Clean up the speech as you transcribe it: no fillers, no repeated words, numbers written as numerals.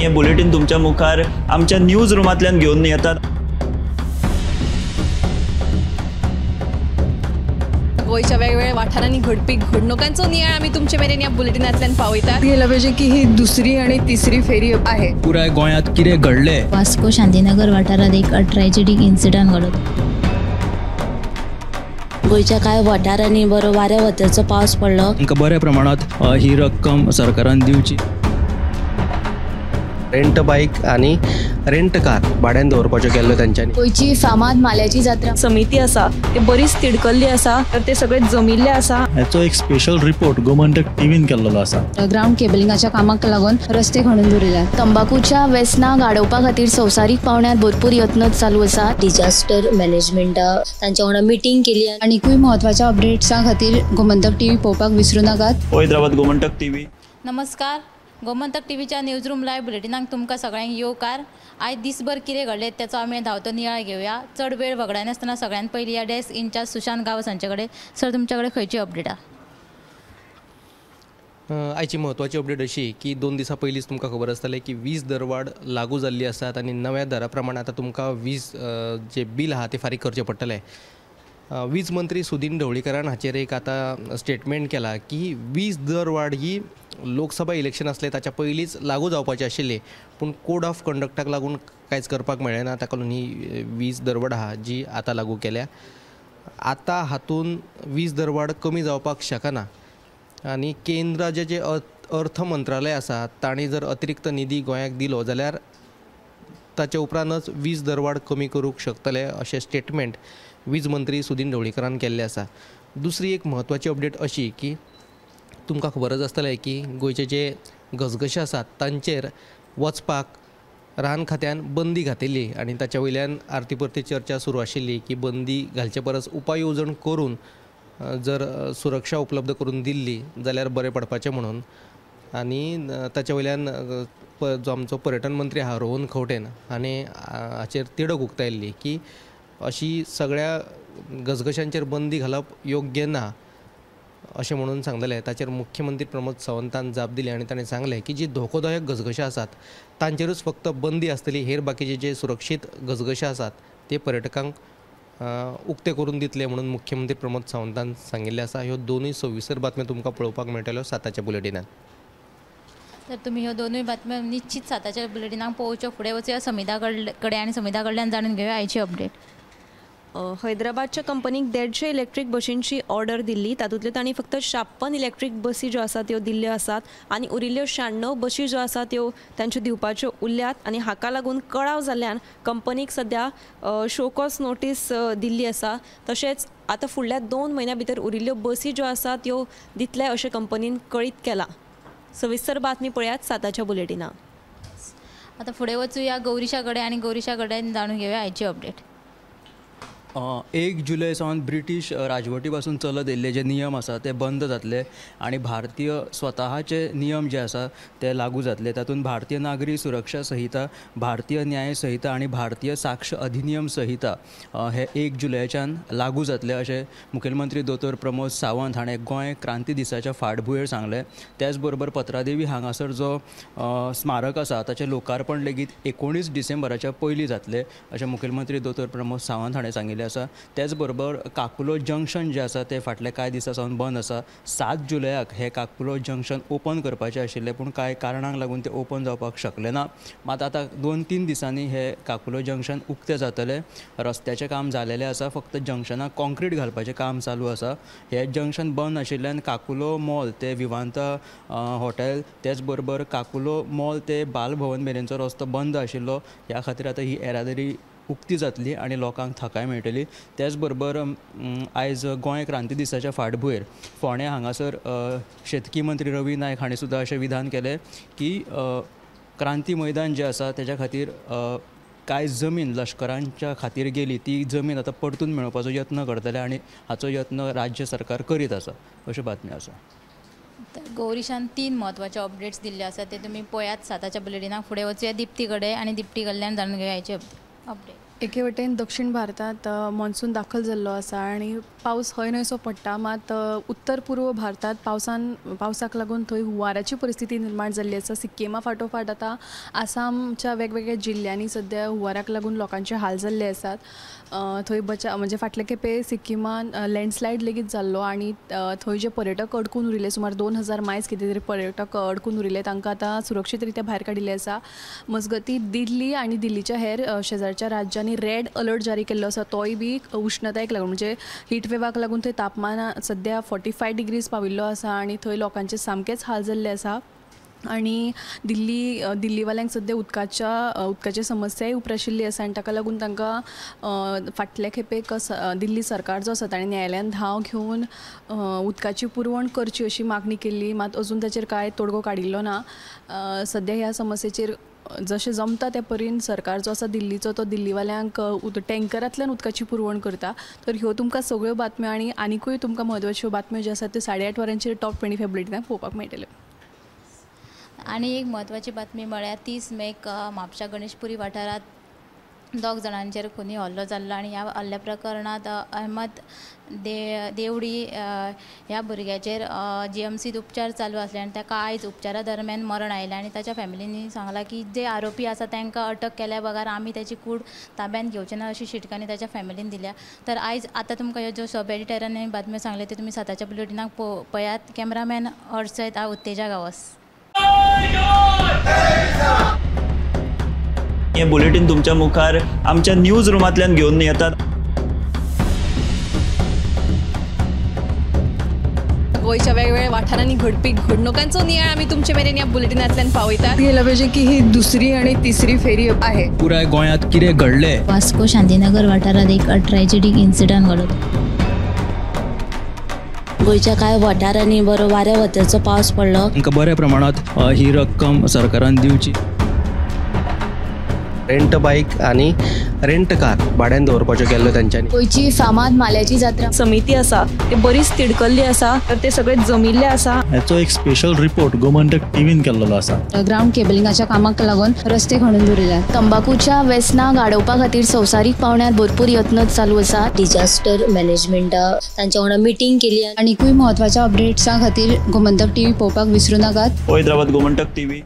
हे बुलेटीन तुमच्या मुखार आमच्या न्यूज रुमांतल्यान घेवन येतात। गोंयच्या वेगवेगळ्या वाठारांनी घडपी घडणुकांचो नियाळ आमी तुमचे मेरेन ह्या बुलेटिनांतल्यान पावयतात। गेला पाहिजे की ही दुसरी आणि तिसरी फेरी आहे। पुराय गोंयांत कितें घडलें। वास्को शांतीनगर वाठारांत एक ट्रॅजेडीक इन्सिडंट घडलो। गोंयच्या कांय वाठारांनी बरो वाऱ्या वताचो पावस पडलो। तांकां बऱ्या प्रमाणांत ही रक्कम सरकारान दिवची। रेंट बाईक आनी रेंट कार भाड्यान दवरपाच्यो केल्ल्यो तांच्यांनी। गोंयची फामाद माल्याची जात्रा समिती आसा ते बरीच तिडकल्ली आसा, तर ते सगळे जमिल्ले आसा। हाचो एक स्पेशल रिपोर्ट गोमंतक टीव्हीन केल्लो आसा। ग्राउंड केबलिंगाच्या कामाक लागून रस्ते खणून दवरिल्यात। तंबाकूच्या वेसनाक आडोवपा खातीर संवसारीक पावंड्यार भरपूर यत्न चालू आसा। डिजास्टर मॅनेजमेंटा तांच्या वांगडा मिटींग केली। आनीकूय म्हत्वाच्या अपडेट्सां खातीर गोमंतक टीव्ही पळोवपाक विसरूं नाकात। हैदराबाद गोमंतक टीव्ही। नमस्कार, गोमंतक टीव्हीच्या न्यूज रूम लायव्ह बुलेटिनाक तुमकां सगळ्यांक येवकार। आयज दिसभर कितें घडलें तेचो आमी धांवतो नियाळ घेवया। चड वेळ वगडायनासतना सगळ्यांत पयलीं ह्या डेस्क इन्चार्ज सुशांत गांवस हांचे कडेन। सर, तुमचे कडेन खंयची अपडेट आहा? आयची म्हत्वाची अपडेट अशी की 2 दिसां पयलींच तुमकां खबर आसतलें की वीज दरवाड लागू जाल्ली आसात आनी नव्या दरा प्रमाणे आतां तुमकां वीज जे बील आहा तें फारीक करचें पडटलें। वीज मंत्री सुदीन ढवळीकरान हाचेर एक आतां स्टेटमेंट केला की वीज दरवाड ही लोकसभा इलेक्शन आसलें ताच्या पयलींच लागू जावपाची आशिल्ली, पूण कोड ऑफ कंडक्टाक लागून कांयच करपाक मेळ्ळें ना, ताका लागून ही वीज दरवाड आहा जी आतां लागू केल्या। आतां हातून वीज दरवाड कमी जावपाक शकना आनी केंद्राचें जें अर्थ मंत्रालय आसा तांणी जर अतिरिक्त निधी गोंयाक दिलो जाल्यार ताचे उपरांतच वीज दरवाड कमी करूंक शकतले अशें स्टेटमेंट वीज मंत्री सुदीन ढवळीकरान केल्लें आसा। दुसरी एक म्हत्वाची अपडेट अशी की तुमकां खबरच आसतलें की गोंयचे जे घसघशे आसात तांचेर वचपाक रान खात्यान बंदी घातिल्ली आनी ताच्या वयल्यान आरती परती चर्चा सुरू आशिल्ली की बंदी घालचे परस उपाय येवजण करून जर सुरक्षा उपलब्ध करून दिल्ली जाल्यार बरें पडपाचें म्हणून। आनी ताच्या वयल्यान जो आमचो पर्यटन मंत्री आहा रोहन खंवटेन हाणें हाचेर तिडक उक्तायल्ली की अशी सगळ्या घसघशांचेर बंदी घालप योग्य ना अशें म्हणून सांगलें। ताचेर मुख्यमंत्री प्रमोद सावंतान जाप दिली आनी ताणें सांगलें की जी धोकोदायक घसघशे आसात तांचेरूच फक्त बंदी आसतली, हेर बाकीचे जे सुरक्षीत घसघशे आसात ते पर्यटकांक उक्ते करून दितले म्हणून मुख्यमंत्री प्रमोद सावंतान सांगिल्लें आसा। ह्यो दोनूय सविस्तर बातम्यो तुमकां पळोवपाक मेळटल्यो 7च्या बुलेटिनान। तर तुमी ह्यो दोनूय बातम्यो निश्चित 7च्या बुलेटिनाक पळोवच्यो। फुडें वचुया समिता कडेन आनी समिता कडल्यान जाणून घेवया आयची अपडेट। हैदराबादच्या कंपनीक 150 इलेक्ट्रीक बशींची ऑर्डर दिल्ली, तातूंतल्यो तांणी फक्त 56 इलेक्ट्रीक बसी ज्यो आसा त्यो दिल्ल्यो आसात आनी उरिल्ल्यो 96 बशी ज्यो आसा त्यो तांच्यो दिवपाच्यो उरल्यात आनी हाका लागून कळाव जाल्ल्यान कंपनीक सद्या शोकॉज नोटीस दिल्ली आसा। तशेंच आतां फुडल्या 2 म्हयन्या भितर उरिल्ल्यो बसी ज्यो आसा त्यो दितले अशें कंपनीन कळीत केलां। सविस्तर बातमी पळयात 7च्या बुलेटिनाक। आतां फुडें वचुया गौरीशा कडेन आनी गौरीशा कडेन जाणून घेवया आयची अपडेट। 1 जुलय सावन ब्रिटीश राजवटी पासून चलत येयल्ले जे नियम आसा ते बंद जातले आनी भारतीय स्वताचे नियम जे आसा ते लागू जातले। तातूंत भारतीय नागरी सुरक्षा संहिता, भारतीय न्याय संहिता आनी भारतीय साक्ष अधिनियम संहिता हे 1 जुलयाच्यान लागू जातले अशें मुखेलमंत्री दोतोर प्रमोद सावंत हाणें गोंय क्रांती दिसाच्या फाटभुंयेर सांगलें। त्याच बरोबर पत्रादेवी हांगासर जो स्मारक आसा ताचें लोकार्पण लेगीत 19 डिसेंबराच्या पयलीं जातलें अशें मुखेलमंत्री दोतोर प्रमोद सावंत हाणें सांगिल्लें आसा। त्याच बरोबर काकुलो जंक्शन जें आसा तें फाटले कांय दिसां सावन बंद आसा। 7 जुलयाक हें काकुलो जंक्शन ओपन करपाचें आशिल्लें, पूण कांय कारणांक लागून तें ओपन जावपाक शकलें ना। मात आतां 2-3 दिसांनी हें काकुलो जंक्शन उक्तें जातलें। रस्त्याचें काम जालेलें आसा, फक्त जंक्शनाक कॉन्क्रीट घालपाचें काम चालू आसा। हें जंक्शन बंद आशिल्ल्यान काकुलो मॉल ते विवांता हॉटेल, त्याच बरोबर काकुलो मॉल ते बालभवन मेरेनचो रस्तो बंद आशिल्लो। ह्या खातीर आतां ही येरादारी उक्ती जातली आनी लोकांक थाकाय मेळटली। त्याच बरोबर आयज गोंय क्रांती दिसाच्या फाटभुंयेर फोंड्या हांगासर शेतकी मंत्री रवी नायक हांणी सुद्दां अशें विधान केलें की क्रांती मैदान जें आसा तेज्या खातीर कांय जमीन लश्करांच्या खातीर गेली ती जमीन आतां परतून मेळोवपाचो यत्न करतले आनी हाचो यत्न राज्य सरकार करीत आसा अश्यो बातम्यो आसा। तर गौरीशान 3 म्हत्वाचे अपडेट्स दिल्ले आसात ते तुमी पळयात 7च्या बुलेटिनाक। फुडें वचुया दिप्ती कडेन आनी दिप्ती कडल्यान जाणून घेवया आयची अपडेट। एके वटेन दक्षिण भारतांत मॉन्सून दाखल जाल्लो आसा आनी पावस हय न्हयसो पडटा, मात उत्तर पूर्व भारतांत पावसाक लागून थंय हुंवाराची परिस्थिती निर्माण जाल्ली आसा. सिक्किमा फाटोफाट आतां आसामच्या वेगवेगळ्या जिल्ल्यांनी सद्या हुंवाराक लागून लोकांचे हाल जाल्ले आसात. थंय म्हणजे फाटले खेपे सिक्किमान लँडस्लायड लेगीत जाल्लो आनी थंय जे पर्यटक अडकून उरिल्ले, सुमार 2000 मायल्स कितें तरी पर्यटक अडकून उरिल्ले, तांकां आतां सुरक्षीत रित्या भायर काडिल्ले आसा. मजगतीं दिल्ली आनी दिल्लीच्या हेर शेजारच्या राज्यांनी रेड अलर्ट जारी केल्लो आसा, तोय बी उश्णतायेक लागून, म्हणजे हीट वेवाक लागून थंय तापमान सद्या 45 डिग्रीज पाविल्लो आसा आनी थंय लोकांचे सामकेच हाल जाल्ले आसा. आनी दिल्लीवाल्यांक सद्या उदकाची समस्याय उप्राशिल्ली आसा आनी ताका लागून तांकां फाटले खेपेक दिल्ली सरकार जो आसा ताणें न्यायालयान धांव घेवन उदकाची पुरवण करची अशी मागणी केल्ली, मात अजून ताचेर कांय तोडगो काडिल्लो ना. सद्या ह्या समस्येचेर जशें जमता त्या परीन सरकार जो आसा दिल्लीचो तो दिल्लीवाल्यांक टँकरांतल्यान उदकाची पुरवण करता. तर ह्यो तुमकां सगळ्यो बातम्यो आनी आनिकूय तुमकां म्हत्वाच्यो बातम्यो ज्यो आसात त्यो 8:30 वरांचेर टॉप 25 बुलेटिनाक पळोवपाक मेळटल्यो. आनी एक म्हत्वाची बातमी म्हळ्यार 30 मेक म्हापशा गणेशपुरी वाठारांत 2 जाणांचेर खुनी हल्लो जाल्लो आनी ह्या हल्ल्या प्रकरणांत अहमद देवडी ह्या भुरग्याचेर जीएमसीत उपचार चालू आसले आनी ताका आयज उपचारा दरम्यान मरण आयलें. आनी ताच्या फॅमिलींनी सांगलां की जे आरोपी आसा तांकां अटक केल्या बगर आमी ताची कूड ताब्यांत घेवचे ना अशी शिटकावणी ताच्या फॅमिलीन दिल्या. तर आयज आतां तुमकां ह्यो ज्यो सब एडिटरांनी बातम्यो सांगल्यो त्यो तुमी 7च्या बुलेटिनाक पळयात. कॅमेरामॅन हर्ष सयत हांव उत्तेजा गांवस. हे बुलेटिन तुमच्या मुखार आमच्या न्यूज रुमांतल्यान घेवन येतात. गोंयच्या वेगवेगळ्या वाठारांनी घडपी घडणुकांचो नियाळ आमी तुमचे मेरेन ह्या बुलेटिनांतल्यान पावयतात. गेलं पाहिजे की ही दुसरी आणि तिसरी फेरी आहे. पुराय गोंयांत कितें घडलें, वास्को शांतीनगर वाठारांत एक ट्रॅजेडीक इन्सिडंट घडलो. गोंयच्या कांय वाठारांनी बरो वाऱ्या वताचो पावस पडलो. तांकां बऱ्या प्रमाणांत ही रक्कम सरकारान दिवची. रेंट बायक आनी रेंट कार भाड्यान दवरपाच्यो केल्ल्यो तांच्यांनी. गोंयची फामाद माल्याची जात्रा समिती आसा ते बरीच तिडकल्ली आसा, तर ते सगळे जमिल्ले आसा. हाचो एक स्पेशल रिपोर्ट गोमंतक टीव्हीन केल्लो आसा. ग्रावंड केबलिंगाच्या कामाक लागून रस्ते खणून दवरिल्ले. तंबाकूच्या व्यसनाक आडोवपा खातीर संवसारीक पावंड्यार भरपूर यत्न चालू आसा. डिजास्टर मॅनेजमेंटा तांच्या वांगडा मिटींग केली. आनिकूय म्हत्वाच्या अपडेट्सां खातीर गोमंतक टीव्ही पळोवपाक विसरू नाकात. पळयत रावात गोमंतक टीव्ही.